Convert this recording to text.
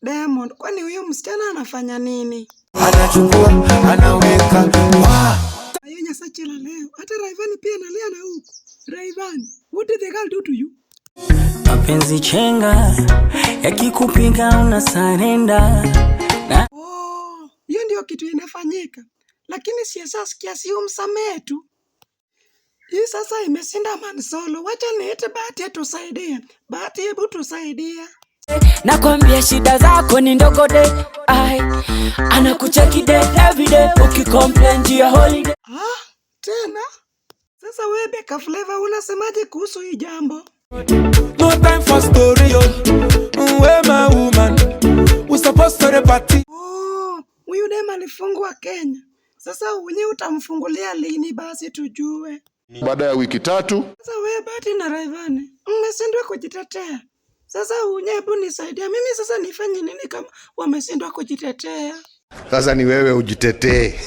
Diamond, kwani huyo msichana anafanya nini? Anachukua, anaweka wa Ayo Nyasachela leo. Hata Rayvanny pia analia na huku. Rayvanny, what did the girl do to you? Mapenzi chenga yakikupiga una surrender na Oh, hiyo ndio kitu inafanyika. Lakini si sasa kiasi umsamehe tu. Hii sasa imeshinda Mansolo. Wacha niite Bahati atusaidie. Bahati, hebu tusaidia. Nakwambia shida zako ni ndogo de ai anakucheki de everyday ukicomplain juu ya holiday. Ah, tena? Sasa wewe Beka Flavor unasemaje kuhusu hii jambo? No time for story, oh. Where my woman? We supposed to the party. Oh, huyu dem alifungwa Kenya. Sasa wenyewe utamfungulia lini basi tujue? Baada ya wiki 3 Sasa wewe Bahati na Rayvanny mmeshindwa kujitetea. Sasa unye, hebu nisaidia mimi sasa nifanye nini kama wameshindwa kujitetea? Sasa ni wewe ujitetee.